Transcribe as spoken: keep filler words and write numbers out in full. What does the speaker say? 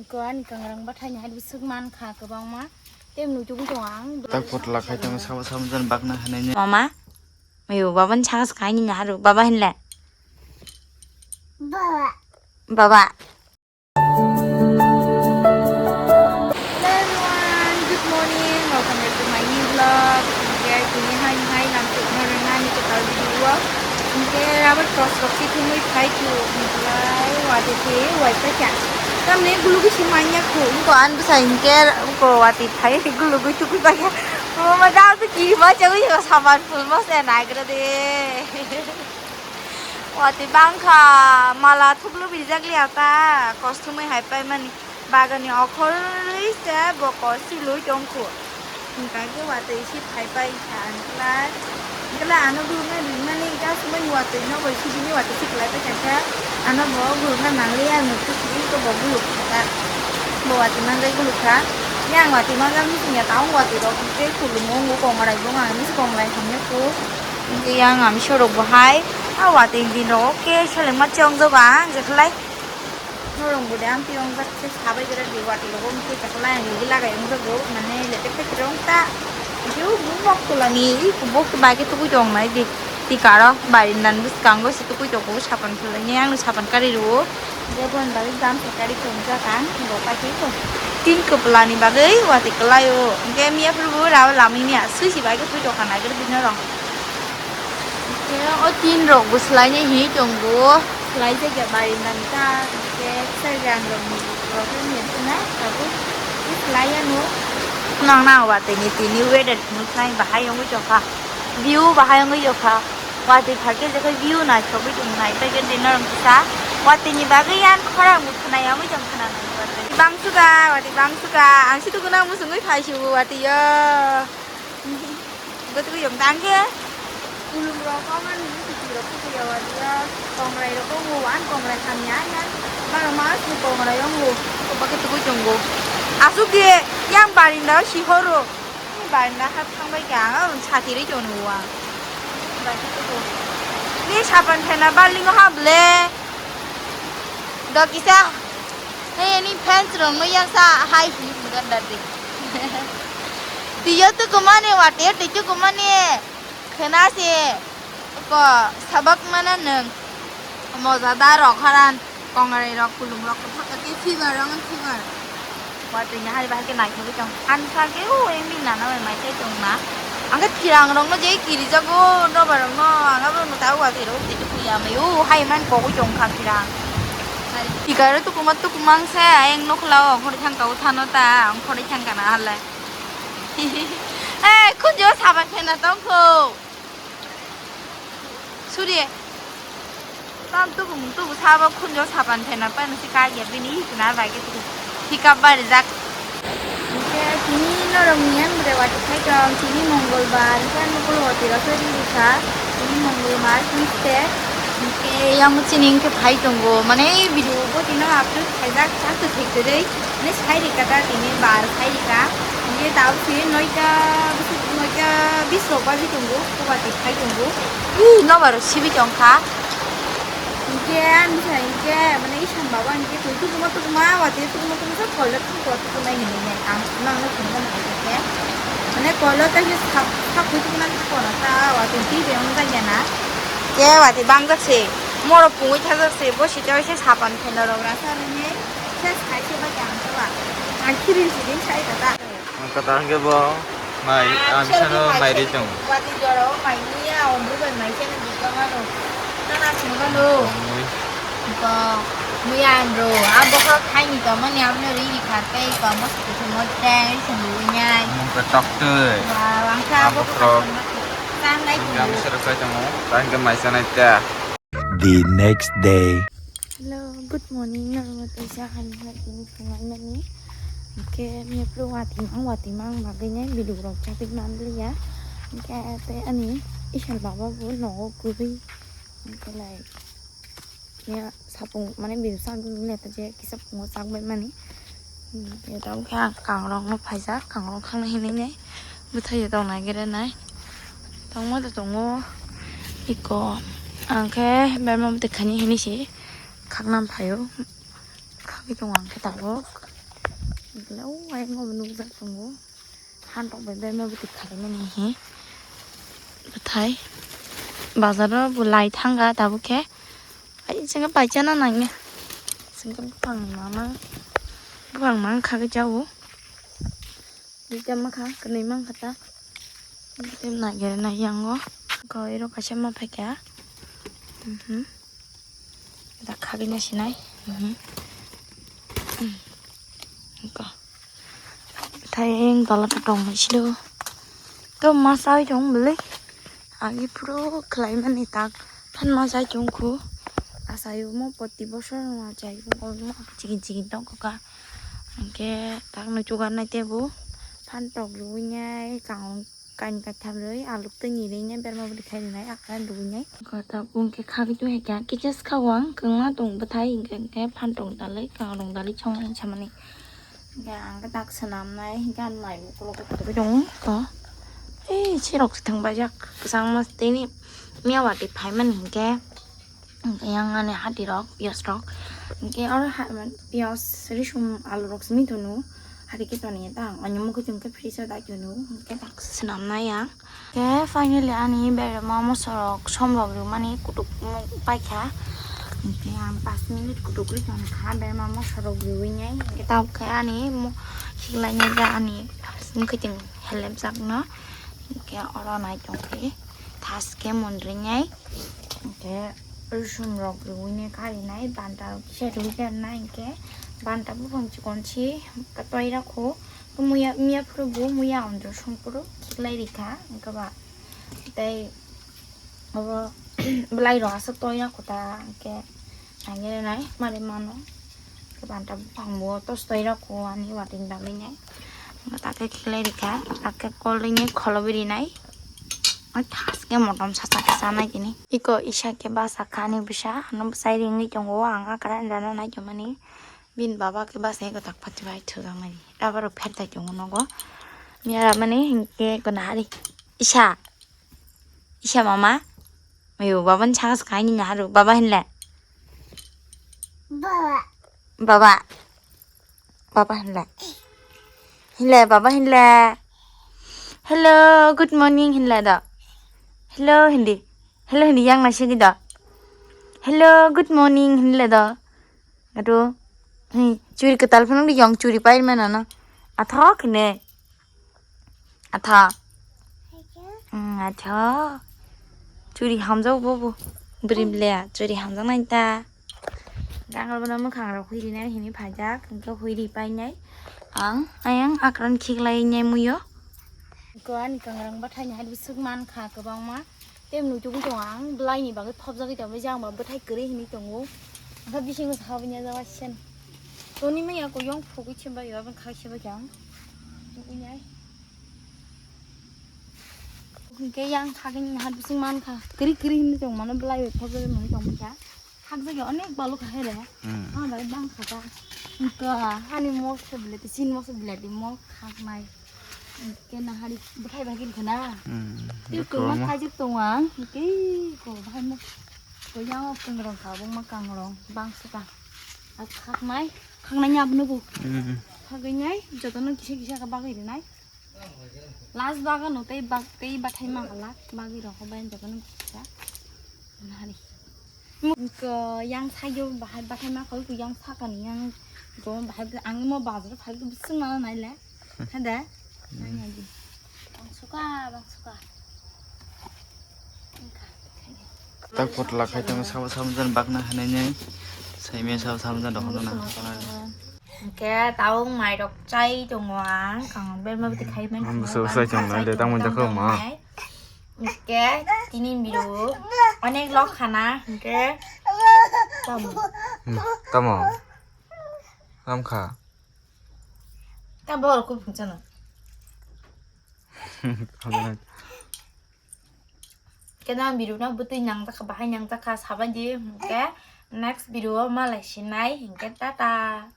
Ko ani kangrang bathai ni hari bisuk man kha kwbangma. Tem nujugwi tongo ang. Tak potla khai tamo sama sama jan bakna hanai ni. Mama, mayo baba ni saka saka ni haru baba hinle. Baba. Baba. Hello everyone, good morning. Welcome back to my new vlog. Hingke tini hai hai lam tuk no rwna ni kwtal video o. Hingke rubber cross rok si thumui phai tu hingkelai wate se wai pa kya. Tamni gulugu si manya ko. Ko an bwsa hingke ko wate phai gulugu tukui pa kya. Mama da tu ki ma chagui ko saman phul ma se nai gra de. Wati bangkha mala thuklu bijak liya ta kostumwi hai paimani bagani okhorwi se bo kosi lui tongkhu. Hingkha khe watwi si phai pai kha hingkhlai. Hingkhlai ano gulukna ringmani gasumani watwi no bai sibini watwi si kwlai pai kha khe ano bo gulukna nangliya ang nukhu sibini to bo guluk kha ta. Bo watwi manjai guluk kha. Yang watwi manjak mising ya taung watwi rok hingkhe khulungo wngkha kongrai bo ang mis konglai hamya kho. Hingke yang ang misorok bo hai, a watwi din rogo khe selengma chongjak ang je khlai. Norong bo de amtwi ongjak se sabai gra di watwi rogo hingke je khlai ang logi lagai ongjago, mane letek petek rong ta. Hingke o bumok tolani, i kubuk bai khe tugui tong nai di, tikaro bai nan bwskango se tugui tongo sapan khlai ni, ang sapan kari rwo. Jebon bagwi jam se kari tong jak ang, bo paikhe ko. Tin kwplani bagwi watwi kwlaio. Hingke miya phuru bo rao lamwi miya, swi si bai khe twi tokha nai khe bini rong. Hingke o tin rok bo swlainai hinwi tongo. Swlai jakya barindani ta, hingke kisa jan rok ni rok ni tuna tabuk swlai ano. Nang nang watwi ni tini weather phunuknai bahai wngwi tongkha. View bahai wngwi tongkha. Watwi phai khe jekhai view naithokgwi tong nai, bai khe dinner wngkha. Watwi ni bagwi yan khorang bo khwnai, omo jong khwnanai watwi. Bang suka, watwi bang suka. Ang si tuku nang musungwi phai si bo watwi yo. Bo tuku yong tang khe. Kulum rok omo ni tuku rok tuku ya watwi yo. Kongrai rok tongo, wan kongrai hamya yan. Baro mas ni kongrai tongo. Bo khe tuku tongo. Asuk di yang barinda si horo. Ni barinda ha thangbai kha, ang aro chati rwi tongno ang. Ni sapan phena balingo ha ble. Do kisa. Hey, ni fans rok no yang sa hai hi mudan dadi. Tiyo tu kumane wate, tiyo kumane. Khena se ko sabak mana nung. Moza da rok haran. Kongrai rok, kulum rok, kwthak khe fever, ang fever. Watwi ni hari bahai khe naithogwi tong. Ani sal khe o eng bini nana bai mai chai tong na. Ang khe phirang rok no je kirijago, nobar rok no, ang abo no ta watwi rok twi twi ya mai o, hai man kogwi tong kha phirang. Tikar tukuma tukuma ang se, ayang nokla o, ang khori thang ka o thano ta, ang khori thang ka na halai. Eh, khunjo saban phena tong kho. Suri. Tam tubu mung tubu sabo khunjo saban phena pai nasi kagya bini hikna bai ke tubu. Hikap bai rijak. Hingke tini norok ni ang bwrwi watwi phai tong, tini Mongolbar, hingke ang nukulo watwi rok khe ri rikha. Tini Mongolbar, Tuesday. Hingke yang chini hingke phai tongo. Mane video bo tino upload khaijak, chak to thik kwrwi. Mane sai rikha ta tini bar sai rikha. Hingke tabuk se noita bwswk noita bis rok bagwi tongo, koba twi phai tongo. Ih, nobar rok sibwi tong kha. Hingke ani sa hingke mane isan baba hingke twi tukuma tukuma watwi tukuma tukuma sa kolda tukuma tukuma hinwi nai ang mangno thangkha hingke. Mane kolda ta hingke sak sak twi tukuma tukuma ta watwi twi be wng jagya na. Ke watwi bangjak se morok pungwi thajak se bo sita se sapan pheno rok rasa rwnai. Ses kaisa ba jang khe ba. Ang khiring siring sai kha ta. Ang kata hwnkhe bo mai, ah, ang bisano mai ri tong. Wati jora o mai ni ya, o bubai mai se na dikka mano. Nana sungano. Mui. Ko, mui an ro. Abo ko khai ni to mani amno ri ri kha tei ko mo se mo tei sungwi nyai. Mung ka tok tei. Ba, wang kha abo ko. Abo ko. Tang nai. Ang kami serok kai tongo. Tang ke mai sanai ta. The next day. Hello, good morning. Norok teisa hamya tini phungai mani. Hingke meplo watimang watimang bagwi nai biduk rok chagwi manliya. Hingke tei ani isal baba bo nogo kwrwi. Hingke lai ya sapung mane biduk chagwi le ta je kisa pungo chagbai mani. Hingke tabuk khe ang kangrok no phaijak, kangrok khangna hinwi nai bwthai ya tong nai gere nai. Tongma da tongo iko ang khe berma bwtwi khani hinwi se khaknam phaio. Khagwi tongo ang khe tabuk. Hello, ayang bo nukjak tongo. Phan rok bai bai ma bwtwi khaimani hi. Bwthai. Bazar o bo lai thanga tabuk khe. Ai, chwngkhe paisa na nangya. Chwngkhe buphang mama. Buphang mang kha khe jao. Dita ma kha, kwnwi mang kha ta. Dita na gere na yango. Ko iro kaisa ma phaikha. Mhm. Da khagwi na sinai. Mhm. Ko. Thai eng tola ta tong silo. To ma sai tong bele. Agi puro khlai mani tak. Phan ma sai tong khu. Asai mo poti bosor ma chai mo chigin chigin tong kha. Hingke tak no chugar nai tebo. Phan tok rwi nai kang Kain kaitham rwi, aluk twi ni rwi nai, berma bwdwi khai rwnai, akran rwi nai. Kota bung khe khagwi twi hai kha, kichas kha wang, kwngma tong bwthai, hingkhe, hingkhe phan tong dalai, kangrong dalai chong wng samani. Hingkhe ang khe dak swnam nai, hingkhe ang mai ukulok khe tongwi tongo, ko. Ei, sirok se thang baijak, kwchangma tini miya watwi phaimani hingkhe. Hingke yang ani hati rok, piyas rok. Hingke oro ha-, piyas, risum, alu rok simi tunu. Hati ke toni ta, ani mukhe tun ke fridge o dai tunu. Hingke tak swnam nai ya. Hingke finally ani berma moso rok, som rok rwmani kutuk paikha. Hingke ang pas minute kutuk ri tong kha, berma moso rok rwi nai. Hingke tabuk khe ani mo-, khiklai nai ja ani mukhe tun helep jak no. Hingke oro nai tong khe thas khe mon ri nai. Hingke rosong rok rwui nai kha rinai, banta rok kisa rwui kha rinai, hingke banta buphang chikon si katoi rakho, muya, miya phuru bo muya ondro song phuru khiklai rikha, hingke ba tei obo bwlai rok aswk toi rakho ta, hingke nai nai mari mano, hingke banta buphang bo tos toi rakho ani watwi dalwi nai, hingke ta khe khiklai rikha, ta khe kol ri nai kholo biri nai. Oi, thaske motom sacha khe chanai tini. Iko isa khe basa kha ani bwsa, ano bwsai ringwi tongo, ang akran rana nai tongmani. Bini baba khe basa eko tak pati bai thujaknai. Rubber rok phertai tongo nogo. Miya ramani hinkhe eko nahari. Isa. Isa mama. Ayo, baba ni saka saka ni naharu. Baba hinle. Baba. Baba. Baba hinle. Hinle, baba hinle. Hello, good morning hinle do. Hello hindi. Hello hindi yang nasi gitu. Hello, good morning hinle do. Aduh. Hi, churi ketal phunung di yang churi pair mana no. Athok hine. Atha. Hmm, atha. Churi hamjak bo bo. Brim le, churi hamjak nai ta. Dangal bono mwkhang rok huiri nai hini phaijak, hingke huiri painai. Ang ayang akran khiklai nai muyo. Ko ani kangrang bathai ni hai bisuk man kha kwbangma. Tem nui tugui tongo ang, bwlai ni bagwi thopjagwi tongo, jang ba bwthai kwrwi hinwi tongo. Ang kha bisingo sahabwi ya jaga sen. Toni manya ko yong phugwi chimba yo, abang kha chimba jang. Tugui nai. Hingke yang khagini ha bising man kha. Kwrwi kwrwi hinwi tong mano bwlai bai phobjagwi mani tong kha. Hakjagwi onek balu kha hele. Hmm. Ah, bai bang kha ta. Hingke ha, hani mok se bilati, sin mok se bilati, mok khaknai. Hingke na hari bwkhai bagin khana. Hmm. Tei kwbangma kwbangma khaijak tongo ang. Hingke ko bahai mok. Ko yang ok kangrong kha, bongma kangrong. Bang se ta. A khaknai. Khaknai ni aboni bo. Hmm. Khagwi nai, jotono kisa kisa khe bagwi rinai. Last bagano tei bak-, tei bathai ma halak, bagwi rokho bai jotono kisa. Nari. Ko yang sayo bahai bathai ma khoi ko yang sakani yang go bahai ang mo bazar phai ko bising ma nai le. Hada. Nai nai di. Bang suka, bang suka. Tak potla khai tong sabo sabo jan bakna hanai nai. Sai me sabo sabo jan dokhon na. Hingke tabuk mairok chai tongo ang, kang berma bwtwi khai mani. Ang bwswk sai tong nai de, tamo jak ma. Hingke tini biru onek lok khana, hingke tamo. Hmm, tamo. Am kha. Ta bor ku phungchana. Kena video no bwtwi nangjakha, bahai nangjakha, sabai di, hingke next video o malai sinai, hingke tata.